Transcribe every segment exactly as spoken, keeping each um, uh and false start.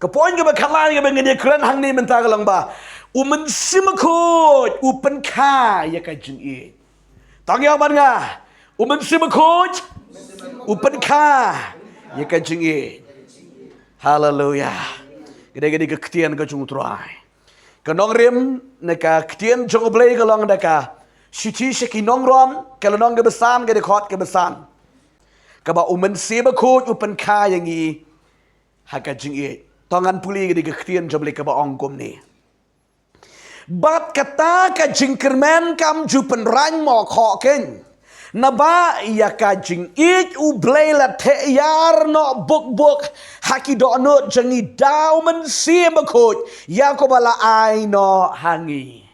Ka point kaba khatlai kaba ngin ïa kren hangne mynta ka long ba u Mynsiem Bakhuid u pynkha ïa ka jingïeit. Tang ïa man nga, u Mynsiem Bakhuid u pynkha ïa ka jingïeit. Haleluya. Ka dei, ka dei ka ktien ka jong U Trai. Ka nongrim na ka ktien jong U Blei ka long da ka Shithi sha ki Nongrom, ka lynnong kaba san, ka dkhot kaba san. Kaba u Mynsiem Bakhuid u pynkha ïa ngi ha ka jingïeit. To ngan pule ka dei ka ktien jong U Blei kaba ong kumne. Bad kata ka jingkyrmen kam ju pynrang mo khoh kein. Naba ïa ka jingïeit U Blei la theh ïar noh buk buk ha ki dohnud jong ngi da u Mynsiem Bakhuid ïa kaba la ai noh ha ngi.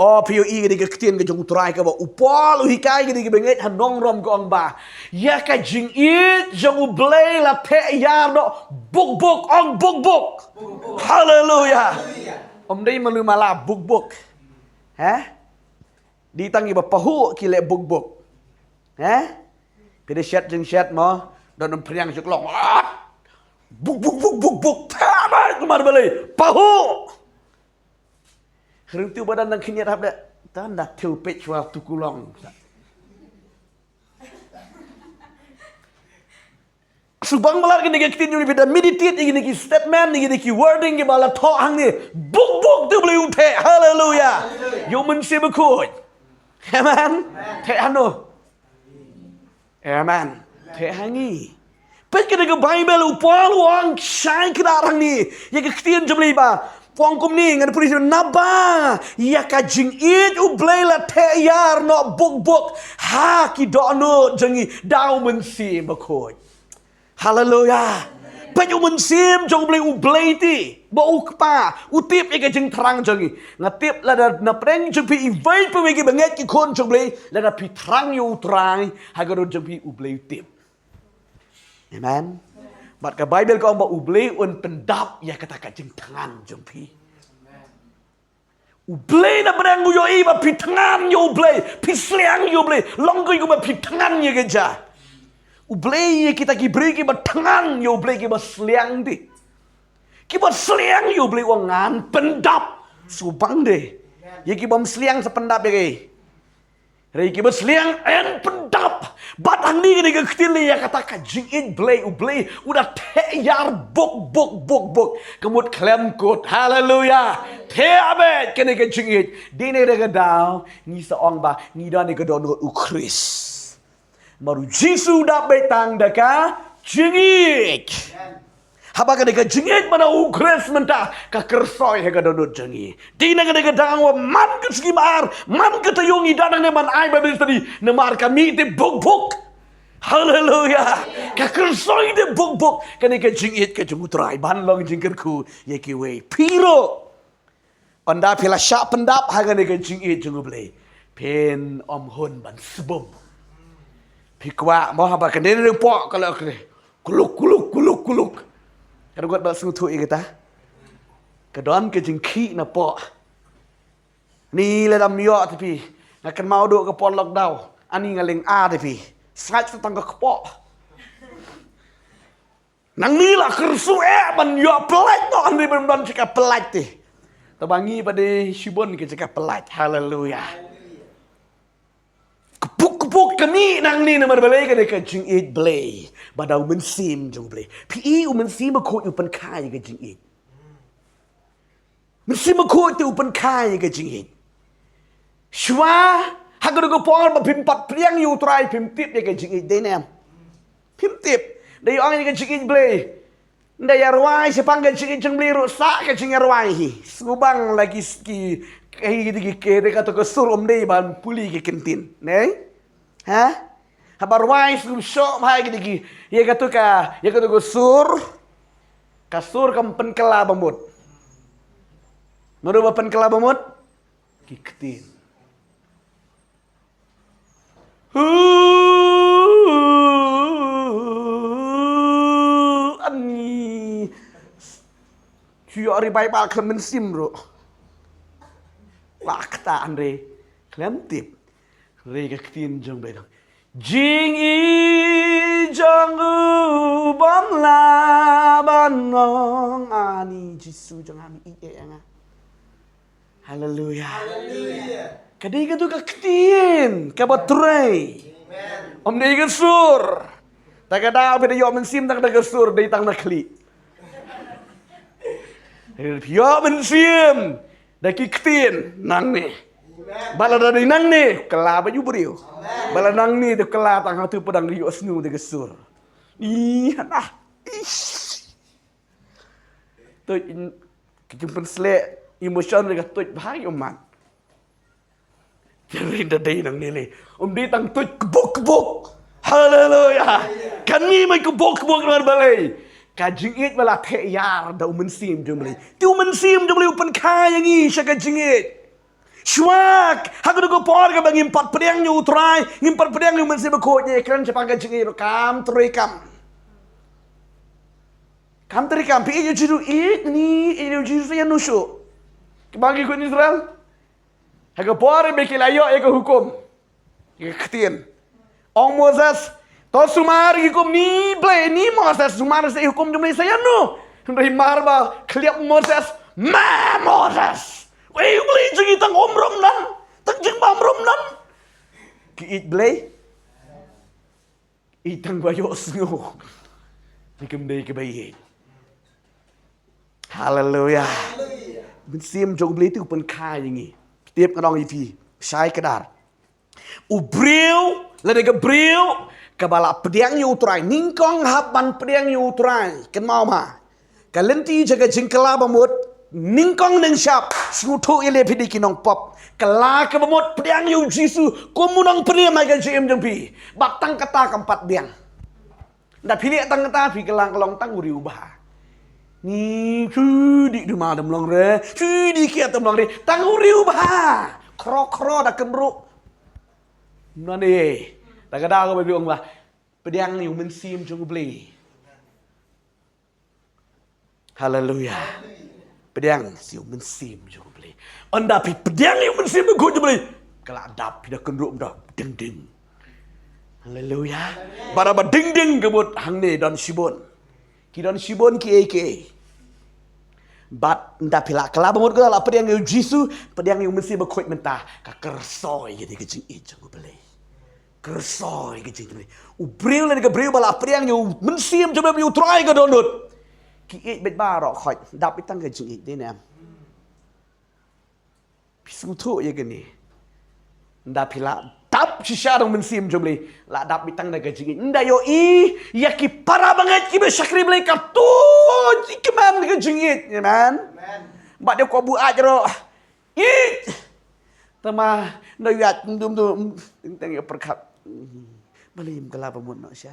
O phi ïohi ka dei ka ktien ka jong U Trai kaba u Paul u hikai ka dei kaba ngeit ha Nongrom ka ong ba ïa ka jingïeit jong U Blei la theh ïar noh buk buk, ong buk buk. Haleluya. Ym dei malu mala buk buk. He? Dei tang iba pahuh ki leh buk buk. He? Phi da shet jingshet mo, don ym phriang shu klong. Buk buk buk buk buk. Tama kumar balei. Pahuh. Hynrei tu ba don nang khyndiat hap da. Tan da thiew peit shuwa tu kulong. Shu bang ba lad kine ki ktien jong U Blei, phi da meditate ïa kine ki statement, ïa kine ki wording kiba la thoh hangne. Buk buk tu U Blei u theh. Haleluya. Ïa u Mynsiem Bakhuid. Amen. Theh hano? Amen. Theh ha ngi. Peit kane ka Baibl, u Paul u ong shai kynnoh hangne ïa ka ktien jong U Blei ba u ong kumne, ngan pule, naba ïa ka jingïeit U Blei la theh ïar noh buk buk ha ki dohnud jong ngi da u Mynsiem Bakhuid. Haleluya. Peit, u Mynsiem jong U Blei, U Blei te, ba u Kpa u tip ïa ka jingthrang jong ngi. Nga tip lada na pdeng jong phi iwei pa iwei kiba ngeit, ki khun jong U Blei, lada phi thrang ïa U Trai ha ka dohnud jong phi, U Blei u tip. Amen. Bad ka Baibl ka ong ba U Blei un pyndap ïa kata ka jingthngan jong phi. U Blei na pdeng u ïohi ba phi thngan ïa U Blei, phi sliang ïa U Blei, long kumba phi thngan ïa ka jia. U Blei ïa kita ki briew kiba thngan ïa U Blei, kiba sliang te. Kiba sliang ïa U Blei u ong ngan pyndap. Shu bang de. Ïa ki bym sliang sa pyndap ïa ki. Hynrei kiba sliang yn pyndap. Bad hangne kane ka ktien leh ïa kata ka jingïeit Blei, U Blei u da theh ïar buk buk buk buk. Ka mut khlem kut. Haleluya. Theh beit kane ka jingïeit. Dei na kata ka daw ngi sa ong ba ngi don ïa ka dohnud U Khrist. Namar U Jisu u dap beit tang da ka jingïeit. Haba kane ka jingïeit ba na U Khrist mynta ka kyrsoi ha ka dohnud jong ngi. Dei na kane ka daw, man ka sngi ba ar, man ka taïew ngi don hangne ban ai Bible study, namar ka mih tip buk buk. Haleluya. Ka kyrsoi tip buk buk. Kane ka jingïeit ka jong U Trai ban long jingkyrkhu ïa kiwei. Phi ruh, ynda phi la shah pyndap ha kane ka jingïeit jong U Blei, phin ym hun ban sbum. Phi kwah mo haba kane ne poh ka la kre, kuluk kuluk kuluk kuluk. Ka rugot ba sngewthuh ïa kata. Ka don ka jingkhih na poh. Ni lada ym ïoh te phi, nga kynmaw duh ka por lockdown. Ani nga lynga te phi. Sngaid sa tang ka kpoh. Nangne la kyrsu eh ban ïoh pyllait noh, hynrei bym don jaka pyllait te. Te ba ngi ba dei shibun ki jaka pyllait. Haleluya. Kpuk kpuk kane nangne namar balei? Kane ka jingïeit Blei. Ba da u Mynsiem jong U Blei. Phi i u Mynsiem Bakhuid u pynkha ïa ka jingïeit. Mynsiem Bakhuid te u pynkha ïa ka jingïeit. Shuwa ha kano ka por ba phim pat pdiang ïa U Trai phim tip ïa ka jingïeit, dei ne em? Phim tip. Da ïa ong ïa ka jingïeit Blei. Da ïa rwai shaphang ka jingïeit jong Blei ruh sa ka jingïarwai hi. Sngewbang la ki ki ki ki ki ka to ka sur um dei ban pule ki kyntien. Ne? Ha? Haba rwai sngewshoh bha ïa ki, ïa kato ka, ïa kato ka sur. Ka sur kam pynkylla ba mut. Mano ba pynkylla ba mut? Ki ktien. Hu, ani. Shu ïoh ri Baibl khlem mynsiem ruh. Wa kata hynrei khlem tip. Re ka ktien jong Blei dang. Jingïeit jong u bym lah ban ong ani Jisu jong nga, me ïeit ïa nga. Haleluya. Ka dei katu ka ktien kaba trei. Ym dei ka sur. Te ka daw phi da ïoh mynsiem tang da ka sur, dei tang na khlieh. Phi ïoh mynsiem da ki ktien nangne. Ba lada dei nangne, kylla bad u briew. Ba lada nangne te kylla tang ha utu u pdeng, ïohsngew da ka sur. Ih, hana. Ish. Tuid, ka jingpynsleh emotion ka tuid bha ïa u mat. Te rin da dei nangne lei. Ym dei tang tuid kbuk kbuk. Haleluya. Kane ma kbuk kbuk namar balei? Ka jingïeit ba la theh ïar da u Mynsiem jong u Blei. Te u Mynsiem jong u Blei u pynkha ïa ngi sha ka jingïeit. Shuwa, ha katu ka por kaba ngim pat pdiang ïa u Trai, ngim pat pdiang ïa u Mynsiem Bakhuid, ngi kren shaphang ka jingïeit ruh kam treikam. Kam treikam, phi ïeit ïa u Jisu, ïeit ni, ïeit ïa u Jisu ïa u shuh. Kaba ki khun Israel. Ha ka por ba ki la ïoh ïa ka hukum. Ïa ka ktien. Ong Moses, to sumar ïa ki hukum ni Blei, ni Moses, sumar sa ïa hukum jong Blei sa ïa no. Hynrei mar ba khlieh Moses, ma Moses. Wei u Blei jong ngi tang um rum nan, tang jingbam rum nan. Ki ïeit Blei. I tang ba ïohsngew. Te kam dei kaba ïeit. Haleluya. Mynsiem jong u Blei te u pynkha ïa ngi. Tip ngan ong ïa phi. Shai kdar. U briew, lada ka briew kaba la pdiang ïa u Trai, nyngkong hap ban pdiang ïa u Trai. Kynmaw ma. Ka lynti jong ka jingkylla bamut, nyngkong nyngshap, sngewthuh ïa lade phi dei ki nongpop. Kylla ka bamut, pdiang ïa u Jisu kum u nongpynim ha ka jingim jong phi. Bad tang kata kam pat biang. Nda phi leh tang kata phi kylla ka long tang u riewbha. Ni phi dei duma dam long re, phi dei kiad dam long re, tang u riewbha. Khro khro da kynruh. Nane, da ka daw ka ba biang ba pdiang ïa u Mynsiem jong u Blei. Haleluya. Pdiang ïa u Mynsiem jong u Blei. Ynda phi pdiang ïa u Mynsiem jong u Blei, ka la dap, phi da kynruh, da ding ding. Haleluya. Bad ba ding ding ka mut hangne don shibun. Ki don shibun kiei kiei. Bad ynda phi la kylla bamut, ka la pdiang ïa u Jisu, pdiang ïa u Mynsiem Bakhuid mynta, ka kyrsoi ïa ka jingïeit jong u Blei. Kyrsoi ka jingïeit. U briew lane ka briew ba la pdiang ïa u Mynsiem jong u Blei, u Trai ka dohnud. Ki ïeit beit baroh khoit, dap beit tang ka jingïeit, dei ne em? Phi sngewthuh ïa kane. Ynda phi la dap shisha da u Mynsiem jong u Blei, la dap beit tang da ka jingïeit. Ynda ïohi ïa ki para bangeit kiba shakri Blei, ka tuid ïa ki man ka jingïeit. Amen. Bad ïa u kwah buaid ruh. Ïeit. Tama, nda ïaid dum dum, teng teng ïa pyrkhat. Balei ym kylla bamut noh sha.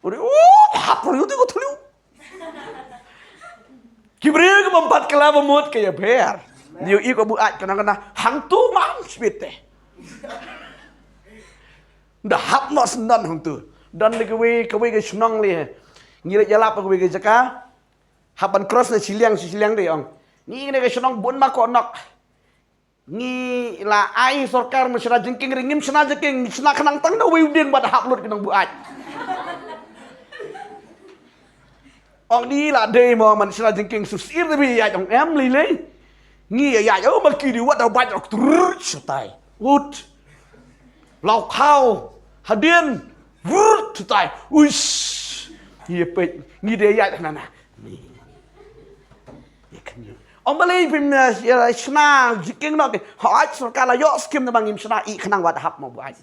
Uri, oh, hap uri, uri, uri, uri. Ki briew kiba ym pat kylla bamut ka ïapher. Ïohi ka buaid kane kane, hangtu man shibit te. Nda hap noh shen don hangtu. Don da kawei, kawei ka shnong lei. Ngi leit ïalap ha kawei ka jaka. Hap ban cross na shiliang, shiliang dei ong. Ngi ne ka shnong bun ma ko nok. Ngi la ai sorkar ban shna jingkieng, hynrei ngim shna jingkieng, ngi shna khnang tang na uwei u dieng bad hap lut ki nongbuaid. Ong ngi la dei mo ban shna jingkieng, shu sir da phi ïaid, ong em lei lei. Ngi ïaid, oh ma ki dei wat da bad ok trrr shatai. Ut. Law khaw hadien. Wut shatai. Uish. Ngi peit, ngi dei ïaid na na. Ni. Ïa kane. Ong balei phim, eh, ïa shna jingkieng noh ki. Hooid, sorkar la ïoh skim, tangba ngim shna, ïeh khnang wat hap mo buaid.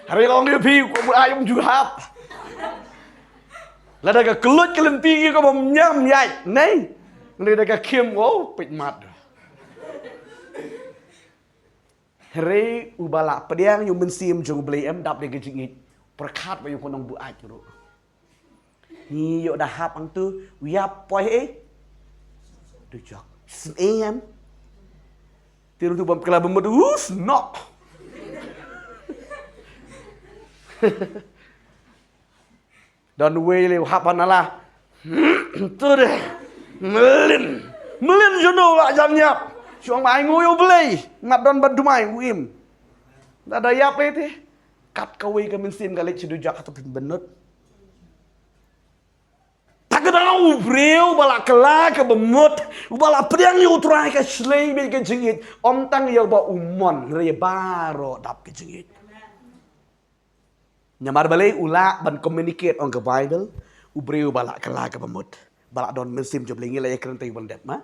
Hynrei ong ïa phi, ko buaid ym ju hap. Lada ka kylluid ka lynti ïa ko bym ñiam ïaid. Nei. Lada ka khim, oh, peit mat. Hynrei uba la pdiang ïa u Mynsiem jong u Blei, em dap da ka jingïeit. Pyrkhat ba ïa u nongbuaid ruh. Ngi ïoh da hap hangtu, u ïap poi ei. Dujok. Sngewthuh em. Te ruh tu bym kylla bamut, u snoh. Don uwei lei u hap ha nala. Tu de. Mlien. Mlien jong u la jan ïap. Shu ong ba ainguh ïa u Blei. Ngat don ban dumai u im. Da da ïap lei te. Kat kawei ka mynsiem ka leit sha dujok, hato phin bynnud? Tang ka daw u briew ba la kylla kaba mut, uba la pdiang ïa U Trai ka shlei bad ka jingïeit, ym tang ïa uba u mon, hynrei baroh dap ka jingïeit. Namar balei? U lah ban communicate, ong ka Bible, u briew ba la kylla kaba mut, ba la don mynsiem jong U Blei. Ngi la ïakren te u ban dep ma.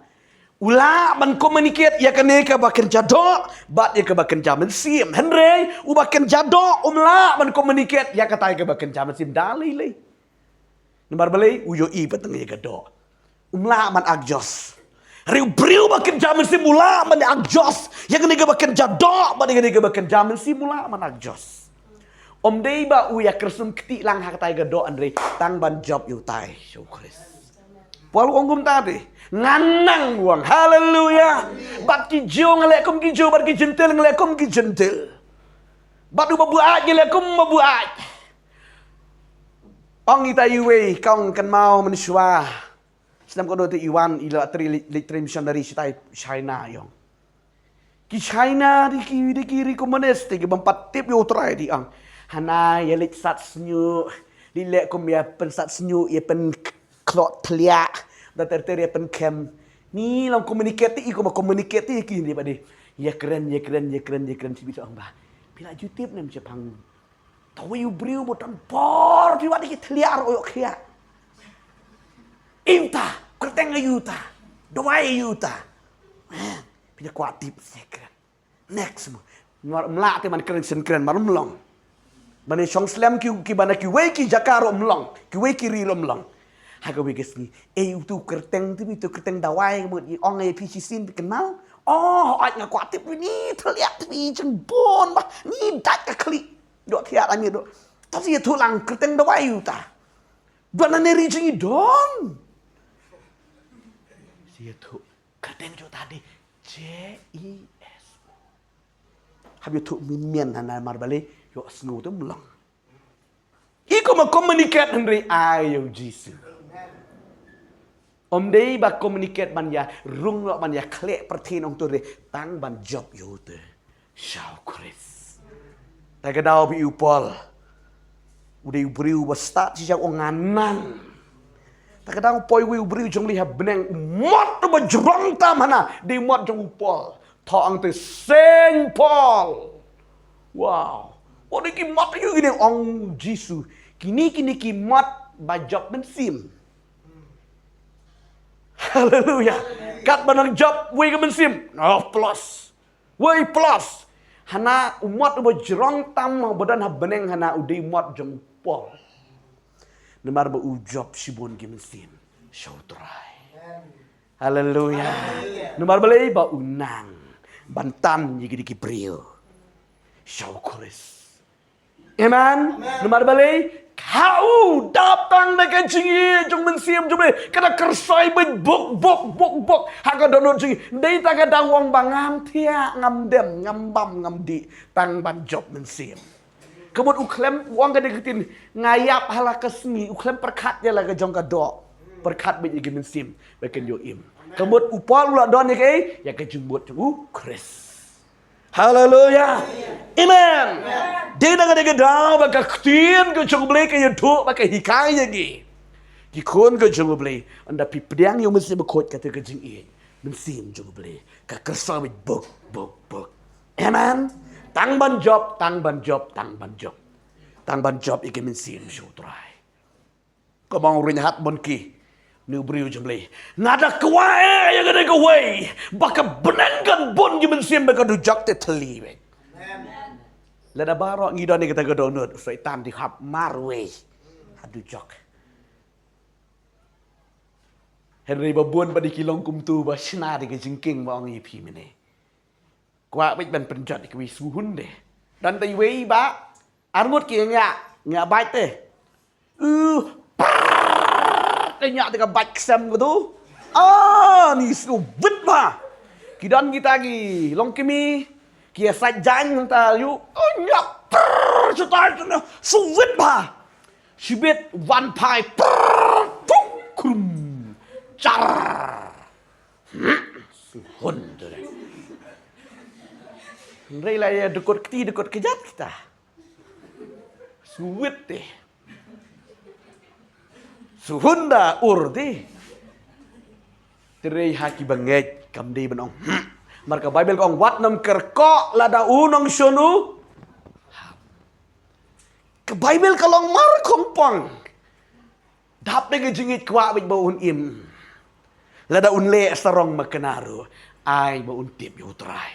U lah ban communicate ïa kane kaba kynja doh bad ïa kaba kynja mynsiem. Hynrei uba kynja doh um lah ban communicate ïa katai kaba kynja mynsiem da lei lei. Namar balei? U ïohi ba tang ïa ka doh. Um lah ban adjust. Hynrei u briew ba kynja mynsiem u lah ban adjust ïa kane kaba kynja doh bad ïa kane kaba kynja mynsiem, u lah ban adjust. Ym dei ba u ïa kyrsum kti lang ha katai ka doh, hynrei tang ban jop ïa utai sha U Khrist. Paul u ong kumta te, nga nang, u ong, haleluya. Bad ki Jiw nga leh kum ki Jiw, bad ki Jentil nga leh kum ki Jentil. Bad uba buaid nga leh kum uba buaid. Ong ita iwei, ka ong, kynmaw mynshuwa, snem kano te i wan, i la trei, leit trei missionary shatai China, i ong. Ki China te ki, te ki ri komunis te, ki bym pat tip ïa U Trai te, i ong. Hana ïa leit sat shñiuh, leit leh kum ïa pynsat shñiuh, ïa pynkhloh thliah, da ter ter ïa pynkhem. Ni long communicate te, i kum communicate te ïa ki, ni ba de. Ïa kren, ïa kren, ïa kren, ïa kren, shi bit, ong ba, phi la ju tip ne em shaphang Tawei u briew ba don bor, phi wad ki thliar o yok khia. Ïa uta, kyrteng ïa uta, dawai ïa uta. Phi da kwah tip secret. Next mo. Mar mla te man kren sen kren mar mlong. Bane shong slem ki, ki bana kiwei ki jaka ro mlong, kiwei ki ri ro mlong. Ha kawei ka sngi, ei utu kyrteng tu, utu kyrteng dawai mo, i ong ei phi shisien phi kynmaw. Oh, ai nga kwah tip ni thliar tu, i jynbun ba ni dat ka khlieh. Doh thiah ami doh. Tang sa ïathuh lang kyrteng dawai uta. Ba na ne ri jong i don. Sa ïathuh kyrteng jong uta dei J E S O. Hap ïathuh mimian hana mar balei ïohsngew te mlong. I kum communicate hynrei ai ïa u Jisu. Ym dei ba communicate ban ïa rung noh ban ïa khleh pyrthei nongtur de, tang ban jop ïa u te sha u Khrist. Ta ka daw ba u Paul u dei u briew ba stad shi jaka u ngan nang. Ta ka daw poi wei u briew jong lei ha bneng, u mot uba jrong tam hana, dei mot jong u Paul. Thoh ang te Saint Paul. Wow. Wat dei ki mot ïa u, kine ong Jisu, kine kine ki mot ba jop mynsiem. Haleluya. Kat ba nang jop wei ka mynsiem. Oh, plus. Wei plus. Hana u mot uba jrong tam uba don ha bneng hana u dei mot jong u Paul. Namar ba u jop shibun ki mynsiem sha u Trai. Haleluya. Namar balei? Ba u nang ban tan ïa ki dei ki briew sha u Khrist. Amen. Namar balei? Ka u dap tang da ka jingïeit jong mynsiem jong me, ka da kyrsoi beit buk buk buk buk ha ka dohnud jong ngi. Dei ta ka daw ong ba ngam thiah, ngam dem, ngam bam, ngam dih, tang ban jop mynsiem. Ka mut u khlem, u ong ka dei ka ktien, nga ïap ha la ka sngi, u khlem pyrkhat ïa la ka jong ka doh. Pyrkhat beit ïa ki mynsiem ba kin ïoh im. Ka mut u Paul u la don ïa kaei? Ïa ka jingmut jong u Khrist. Haleluya. Amen. Dei na ka dei ka daw ba ka ktien ka jong u Blei ka ïathuh ba ka hikai ïa ngi, ki khun ka jong u Blei, ynda phi pdiang ïa u Mynsiem Bakhuid, kata ka jingïeit mynsiem jong u Blei ka kyrsoi buk buk buk. Amen. Tang ban jop, tang ban jop, tang ban jop. Tang ban jop ïa ki mynsiem sha u Trai. Ka ong u Reinhard Bonnke, une u briew jong u Blei, nga da kwah eh ïa kane kawei, ba ka bneng kan bun ki mynsiem ba ka dujok te thylli beit. Lada baroh ngi don ïa kata ka dohnud, u Soitan dei hap marwei ha dujok. Hynrei ba bun ba dei ki long kumtu ba shna da ka jingkieng ba ong ïa phi mynne. Kwah beit ban pynjot ïa kiwei shuh hun de. Don te iwei ba arngut ki ïa ngiah, ngiah bike te. Uh, prrrr, te ngiah te ka bike ksem ka tu. Ah, ni sngewbit bha. Ki don kita ki longkmie, ki ïa sait jaiñ hangta ïoh. Oh, ngiah prrrr, sngewbit bha. Shibit wan phai prrrr, tuk, krum, jar. Hun tu dei. Hynrei la ïa dkut kti dkut kjat kita. Suwit te. Suhunda ur te. Trei ha ki bangeit kam dei ban ong. Hmm. Namar ka Bible ka ong wat nam kyrkhu lada u nongshun u. Ka Bible ka long mar khongpong. Dap dei ka jingïeit kwah bad ba un im. Lada un leh sarong ma kane ruh ai ba un tip ïa u Trai.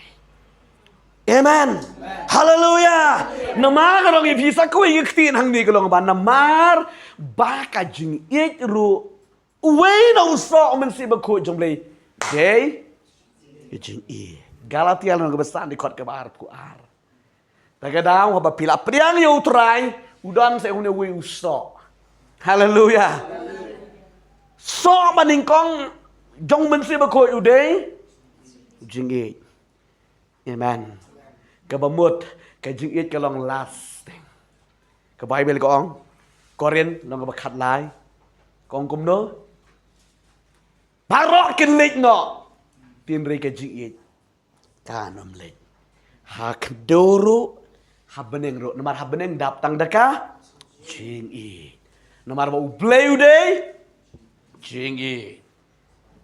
Amen. Haleluya. Namar ka rong ïa phi sa kawei ka ktien hangne ka long ba namar ba ka jingïeit ruh uwei na u soh u Mynsiem Bakhuid jong Blei dei ka jingïeit. Galatia lynnong kaba san dkhot kaba arphew ar. Ta ka daw haba phi la pdiang ïa u Trai u don sa ïa une uwei u soh. Haleluya. Soh ba nyngkong jong u Mynsiem Bakhuid u dei jingïeit. Amen. Kaba mut ka jingïeit ka long lasting. Ka Bible ka ong Korinth lynnong kaba khatlai ka ong kumno? Baroh kin leit noh. Hynrei ka jingïeit kan ym leit. Ha khyndew ruh ha bneng ruh. Namar ha bneng dap tang da ka jingïeit. Namar ba u Blei u dei jingïeit.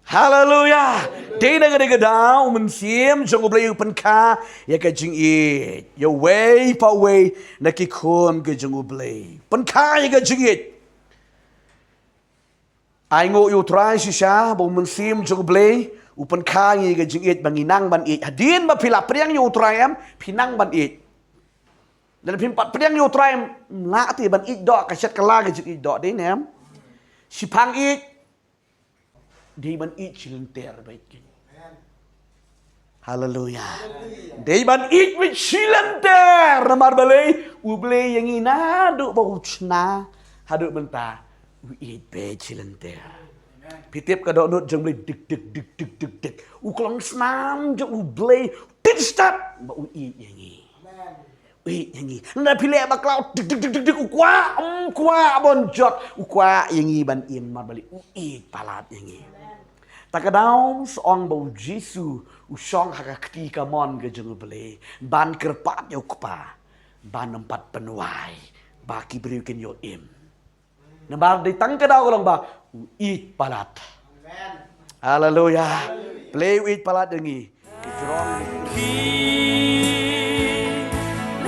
Haleluya. Dei na kane ka daw u Mynsiem jong u Blei u pynkha ïa ka jingïeit ïa uwei pa uwei na ki khun ka jong u Blei. Pynkha ïa ka jingïeit. Ai nguh ïa u Trai shisha ba u Mynsiem jong u Blei u pynkha ïa ka jingïeit ba ngi nang ban ïeit. Hadien ba phi la pdiang ïa u Trai em phi nang ban ïeit. Lada phim pat pdiang ïa u Trai em la te ban ïeit doh ka shet ka la ka jingïeit doh dei ne em. Shiphang ïeit dei ban ïeit shilynter bad ki. Haleluya. Dei ban ïeit bad shilynter namar balei u Blei ïa ngi naduh ba u shna haduh mynta u ïeit bad shilynter. Phi tip ka dohnud jong u Blei dik dik dik dik dik dik. U klong snam jong u Blei tit stad ba u ïeit ïa ngi. U ïeit ïa ngi. Nda phi leh bakla u dik dik dik dik dik u kwah, um kwah ban jot, u kwah ïa ngi ban im namar balei u ïeit palat ïa ngi. Ta ka daw sa ong ba u Jisu u shong ha ka kti kamon ka jong u Blei ban kyrpad ïa u Kpa ban ym pat pynwai ba ki briew kin ïoh im. Namar dei tang ka daw ka long ba u ïeit palat. Haleluya. Blei u ïeit palat ïa ngi. Ki jrong ki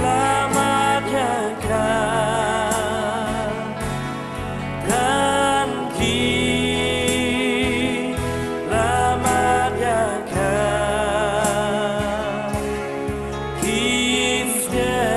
la ma ka ka. Dan ki la ma ka ka. Ki stem